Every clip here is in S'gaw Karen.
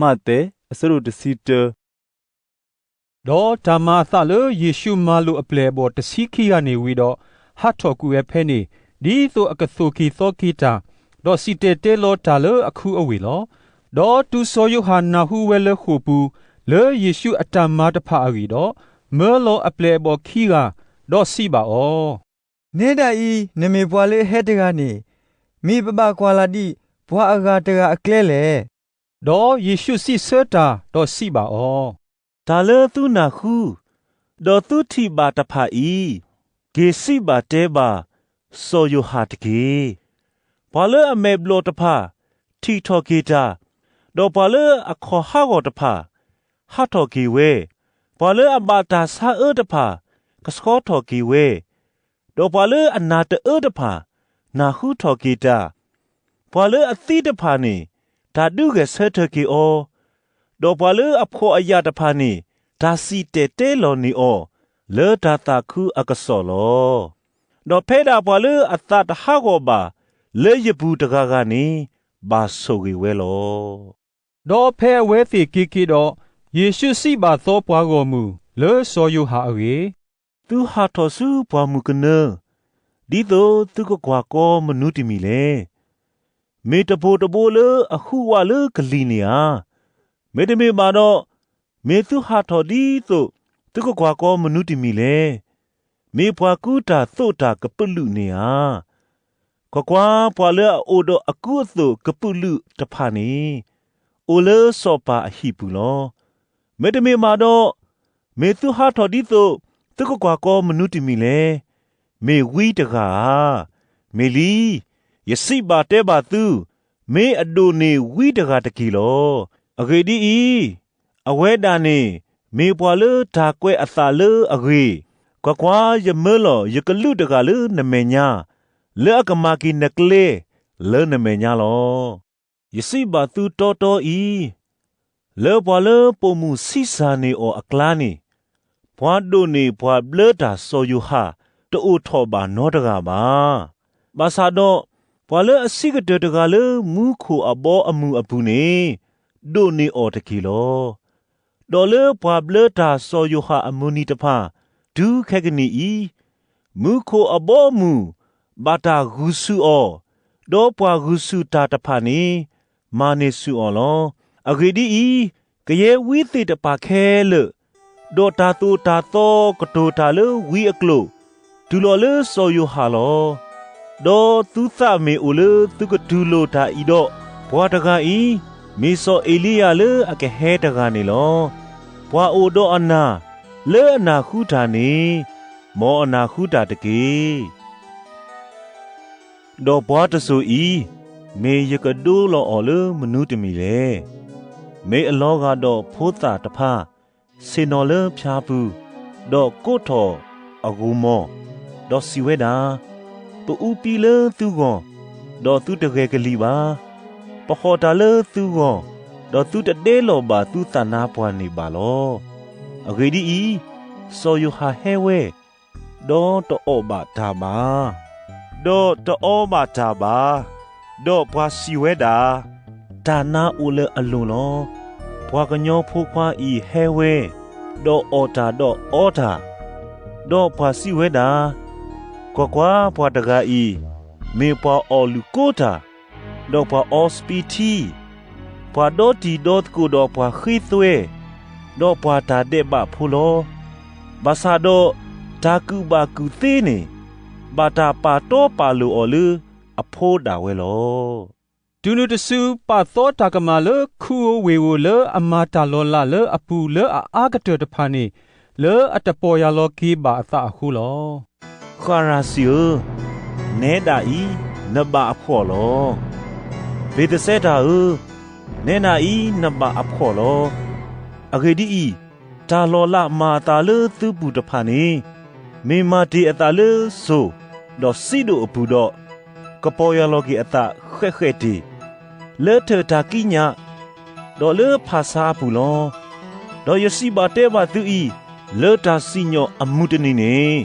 မးသဲ အဆၢဒိၣ်တဆံတၢ ဒီးတၢ်မၤအသးလၢယ့ၣ်ရှူးမၤလိာ်အပျဲၢ်အဘီၣ်တဆံခံဂၤန့ၣ်ဝံၤဒီး, ဟးထီၣ်ကွံာ်ဝဲဖဲန့ၣ်, ဒ်သိးအကသိၣ်က့ၤသီက့ၤတၢ်, ဒီးစံၣ်တဲၤတဲလီၤတၢ်လၢအခူအဝ့ၢ်လီၤ. ဒီးတုၤစီၤယိၤဟၣ်နၢ်ဟူဝဲလၢဃိာ်ပူၤ, လၢယ့ၣ်ရှူးအတၢ်မၤတဖၣ်အဂ့ၢ်ဒီး, မၢလီၤအပျဲၢ်အဘီၣ်ခံဂၤ, ဒီးစံးဘၣ်အီၤ, နဲဒၣ်အံၤ နမ့ၢ်ပှၤလၢအဟဲတဂၤန့ၣ်, မ့ၢ်ပဘၣ်ကွၢ်လၢ်ဒံးပှၤအဂၤတဂၤအကျဲလဲၣ်. ဒီးယ့ၣ်ရှူးစံးဆၢတၢ်, ဒီးစံးဘၣ်အီၤ, တၢ်လၢသုနၢ်ဟူ, ဒီးသုထံၣ်ဘၣ်တဖၣ်အံၤ, က့ၤစံးဘၣ်တဲဘၣ်စီၤယိၤဟၣ်တက့ၢ်. ပှၤလၢအမဲာ်ဘျီၣ်တဖၣ်, ထံၣ်ထီၣ်က့ၤတၢ်, ဒီးပှၤလၢအခီၣ်ဟးဂီၤတဖၣ်, ဟးထီၣ်က့ၤဝဲ, ပှၤလၢအဘၣ်တၢ်ဆါအၢတဖၣ်, ကဆှီထီၣ်က့ၤဝဲ, ဒီးပှၤလၢအနၢ်တအၢတဖၣ်, နၢ်ဟူထီၣ်က့ၤတၢ်, ပှၤလၢအသံတဖၣ်န့ၣ်, တၢ်ဒုးဂဲၤဆၢထၢၣ်က့ၤအီၤ, ဒီးပှၤလၢအဖှီၣ်အယာ်တဖၣ်န့ၣ်, တၢ်စံၣ်တဲၤတဲလီၤန့ၢ်အီၤ, လၢတၢ်သးခုအကစီၣ်လီၤ. ဒီးဖဲဒၣ်ပှၤလၢအသးတဟးဂီၤဘၣ်လၢယပူၤတဂၤဂၤန့ၣ်, ဘၣ်ဆိၣ်ဂ့ၤဝဲလီၤ. ဒီးဖဲအဝဲသ့ၣ်က့ၤက့ၤဒီး, ယ့ၣ်ရှူးစံးဘၣ်သီပှၤဂီၢ်မုၢ်လၢစီၤယိၤဟၣ်အဂ့ၢ်, သုဟးထီၣ်ဆူပှၢ်မုၢ်ကနၢ, ဒ်သိးသုကကွၢ်ကီမနုၤတမံၤလဲၣ်. မ့ၢ်တဘိတဘိလၢအဟူးဝးလၢကလံၤန့ၣ်ဧါ. မ့တမ့ၢ်ဘၣ်ဒီး, မ့ၢ်သုဟးထီၣ်ဒ်သိးသုကကွၢ်ကီမနုၤတမံၤလဲၣ်. မ့ၢ်ပှၤကူတၢ်သိးတၢ်ကပုာ်လုးန့ၣ်ဧါ. ကွၢ်ကွၢ်, ပှၤလၢအအိၣ်ဒီးအကူအသိးကပုာ်လုးတဖၣ်န့ၣ်, အိၣ်လၢစီၤပၤအဟံၣ်ပူၤလီၤ. မ့တမ့ၢ်ဘၣ်ဒီး, မ့ၢ်သုဟးထီၣ်ဒ်သိးသုကကွၢ်ကီမနုၤတမံၤလဲၣ်. မ့ၢ်ဝံတဂၤဧါ. မ့ၢ်လံ, ယစံးဘၣ်တဲဘၣ်သု, မ့ၢ်အဒိၣ်န့ၢ်ဝံတဂၤတက့ၢ်လီၤ. အဂ့ၢ်ဒ်အံၤ, အဝဲဒၣ်န့ၣ်မ့ၢ်ပှၤလၢတၢ်ကွဲးအသးလၢအဂ့ၤ, ကွၢ်ကွၢ်, ယမၢလီၤယကလူးတဂၤလၢနမဲာ်ညါ, လၢအကမၤက့ၤနကျဲလၢနမဲာ်ညါလီၤ. ယစံးဘၣ်သုတီတီအံၤ, လၢပှၤလၢပိာ်မုၣ်ဆံးစၢ်န့ၢ်အီၤအကျါန့ၣ်, ပှၤဒိၣ်န့ၢ်ပှၤဘျၢတၢ်စီၤယိၤဟၣ် တအိၣ်ထီၣ်ဘၣ်နီတဂၤဘၣ်. ဘၣ်ဆၣ်ဒီး, ပှၤလၢအဆံးကတၢၢ်တဂၤလၢမူခိၣ်အဘီအမုၢ်အပူၤန့ၣ်, ဒိၣ်န့ၢ်အီၤတက့ၢ်လီၤ. ဒီးလၢပှၤဘျၢတၢ်စီၤယိၤဟၣ်အမုၢ်နံၤတဖၣ်, တုၤခဲကနံၣ်အံၤ, မူခိၣ်အဘီအမုၢ်ဘၣ်တၢ်ဂုာ်ဆူၣ်အီၤ, ဒီးပှၤဂုာ်ဆူၣ်တၢ်တဖၣ်န့ၣ် မၤန့ၢ်ဆူၣ်အီၤလီၤ. အဂ့ၢ်ဒ်အံၤ, ကယဲၢ်ဝံသ့ၣ်တဖၣ်ခဲလၢာ်, ဒီးတၢ်သိၣ်တၢ်သီကတိၤတၢ်လၢဝံအကျိာ်, တုၤလီၤလၢစီၤယိၤဟၣ်လီၤ. ဒီးသုသးမ့ၢ်အိၣ်လၢသုကတူၢ်လိာ်တၢ်အံၤဒီး, ပှၤတဂၤအံၤ, မ့ၢ်စီၤအ့ၤလံယၤလၢအကဟဲတဂၤန့ၣ်လီၤ. ပှၤအိၣ်ဒီးအနၢ်, လၢအနၢ်ဟူတၢ်န့ၣ်, မ်အနၢ်ဟူတၢ်တက့ၢ်. ဒီးပှၤတစိၤအံၤ, မ့ၢ်ယကဒိလီၤအီၤလၢမနုၤတမံၤလဲၣ်. မ့ၢ်အလီၤဂာ်ဒီးဖိသၣ်တဖၣ်, ဆ့ၣ်နီၤလၢဖၠါပူၤ, ဒီးကိးထီၣ်အဂီၤမီၢ်, ဒီးစံးဝဲဒၣ်, ပအူပံလၢသုဂီၢ်, ဒီးသုတဂဲၤကလံၤဘၣ်. ပဟီၣ်တၢ်လၢသုဂီၢ်, ဒီးသုတဒဲလီၤဘၣ်သုသးနါပှၢ်န့ၣ်ဘၣ်လီၤ. အဂ့ၢ်ဒ်အံၤ, စီၤယိၤဟၣ်ဟဲဝဲ, ဒီးတအီၣ်ဘၣ်တၢ်ဘၣ်, ဒီးတအီဘၣ်တၢ်ဘၣ်, ဒီးပှၤစံးဝဲဒၣ်, တၢ်နါအိၣ်လၢအလိၤလီၤ. ပှၤကညီဖိခွါအံၤဟဲဝဲ, ဒီးအီၣ်တၢ်ဒီးအီတၢ်, ဒီးပှၤစံးဝဲဒၣ်, ကွၢ်ကွၢ်, ပှၤတဂၤအံၤ, မ့ၢ်ပှၤအီၣ်လုၣ်ကိတၢ်, ဒီးပှၤအီစပံးထံ, ပှၤဒီတံၤဒီသကိးဒီးပှၤဃ့သွဲ, ဒီးပှၤတၢ်ဒဲးဘးဖိလီၤ. ဘၣ်ဆၣ်ဒီးတၢ်ကူၣ်ဘၣ်ကူၣ်သ့န့ၣ်, ဘၣ်တၢ်ပာ်တီပာ်လိၤအီၤလၢအဖိဒၣ်ဝဲလီၤ. တုၤနုၤတစုပာ်သီတၢ်ကမၣ်လၢခူဧိၤဝ့ၢ်ဧိၤလၢအမၤတၢ်လီၤလးလၢအပူၤလၢအအါကတၢၢ်တဖၣ်န့ၣ်, လၢအတပီၢ်ယၢ်လီၤက့ၤဘၣ်အသးအဃိလီၤ. ဃရၤစံဧၢ, နဲဒၣ်အံၤနဘၣ်အဖှီၣ်လီၤ. ဘ့းသစဲတၤဧၢ, နဲဒၣ်အံၤနဘၣ်အဖှီၣ်လီၤ. အဂ့ၢ်ဒ်အံၤ, တၢ်လီၤလးမၤအသးလၢသုပူၤတဖၣ်န့ၣ်, မ့ၢ်မၤတ့ၢ်အသးလၢစိၤဒီးစံဒိၣ်အပူၤဒီး, ကပီၢ်ယၢ်လီၤက့ၤအသးဃဲးဃဲးတ့ၢ်, လၢထၢၣ်တၢ်ကံးညာ်, ဒီးလၢဖၣ်ဆါအပူၤလီၤ. ဒီးယစံးဘၣ်တဲဘၣ်သုအံၤ, လၢတၢ်စံၣ်ညီၣ်အမုၢ်တနံၤန့ၣ်,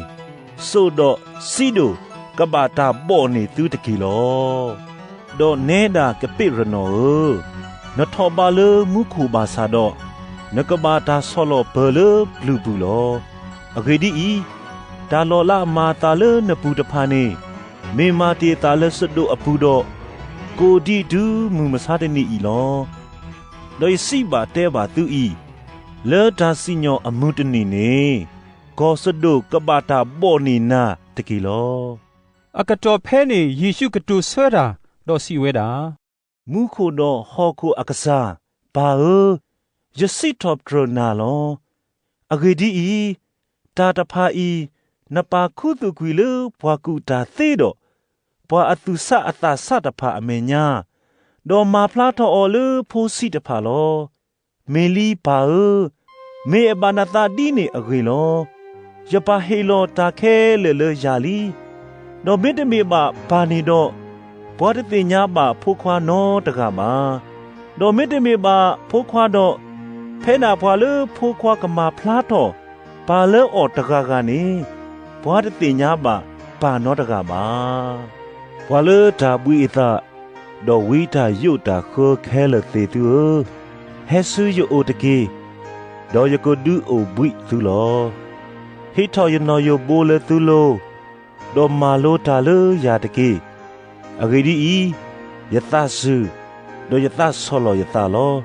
စိၤဒီးစံဒိၣ်ကဘၣ်တၢ်ဘီၣ်န့ၢ်သုတက့ၢ်လီၤ. ဒီးနဲဒၣ်ကပ့းရနီၣ်ဧၢ, နထီၣ်ဘးလၢမူခိၣ်ဘၣ်ဆၣ်ဒီး, နကဘၣ်တၢ်ဆီၣ်လီၤပၢၤလၢပျုၤပူၤလီၤ. အဂ့ၢ်ဒ်အံၤ, တၢ်လီၤလးမၤအသးလၢနပူၤတဖၣ်န့ၣ်, မ့ၢ်မၤတ့ၢ်အသးလၢစဒိၣ်အပူၤဒီး, ကအိၣ်ဒံးတုၤမုၢ်မဆါတနံၤအံၤလီၤ. ဒီးယစံးဘၣ်တဲဘၣ်သုအံၤ, လၢတၢ်စံၣ်ညီၣ်အမုၢ်တနံၤန့ၣ်, ကီၢ်စဒိၣ်ကဘၣ်တၢ်ဘီၣ်န့ၢ်နၤတက့ၢ်လီၤ. အကတီၢ်ဖဲန့ၣ် ယ့ၣ်ၡူးကတိၤဆၢတၢ်, ဒီးစံးဝဲဒၣ်, မူခိၣ်ဒီးဟီၣ်ခိၣ်အကစၢ်, ပၢ်ဧၢ, ယစံးထီၣ်ပတြၢၤနၤလီၤ. အဂ့ၢ်ဒ်အံၤ, တၢ်တဖၣ်အံၤ, နပာ်ခူသူၣ်ကွံာ်လၢပှၤကူၣ်တၢ်သ့ဒီး, ပှၤအသူၣ်ဆးအသးဆးတဖၣ်အမဲာ်ညါ, ဒီးမၤဖျါထီၣ်အီၤလၢဖိဆံးတဖၣ်လီၤ. မ့ၢ်လံပၢ်ဧၢ, မ့ၢ်အဘၣ်နသးဒ်န့ၣ်အဂ့ၢ်လီၤ. ယပၢ်ဟ့ၣ်လီၤတၢ်ခဲလၢာ်လၢယၤလံ. ဒီးမ့တမ့ၢ်ဘၣ်ပၢ်န့ၣ်ဒီး, ပှၤတသ့ၣ်ညါဘၣ်ဖိခွါနီတဂၤဘၣ်. ဒီးမ့တမ့ၢ်ဘၣ်ဖိခွါဒီး, ဖဲဒၣ်ပှၤလၢဖိခွါကမၤဖျါထီၣ်ပၢ်လၢအီၤတဂၤဂၤန့ၣ်, ပှၤတသ့ၣ်ညါဘၣ်ပၢ်နီတဂၤဘၣ်. ပှၤလၢတၢ်ဘှံးအသး, ဒီးဝံတၢ်ယိးတၢ်ဃၢခဲလၢာ်သ့ၣ်သုဧၢ, ဟဲဆူယအိၣ်တက့ၢ်, ဒီးယကဒုးအိၣ်ဘှံးသုလီၤ. ဟ့ၣ်ထီၣ်ယနီၣ်ယိၤဘိလၢသုလိၤ, ဒီးမၤလိတၢ်လၢယၤတက့ၢ်. အဂ့ၢ်ဒ်အံၤ, ယသးစူၤ, ဒီးယသးဆီၣ်လီၤယသးလီၤ.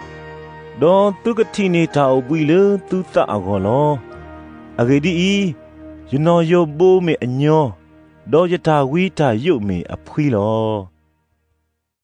ဒီးသုကထံၣ်န့ၢ်တၢ်အိၣ်ဘှံးလၢသုသးအဂီၢ်လီၤ. အဂ့ၢ်ဒ်အံၤ, ယနီၣ်ယိၤဘိမ့ၢ်အညီ, ဒီးယတၢ်ဝံတၢ်ယိးမ့ၢ်အဖှံလီၤ.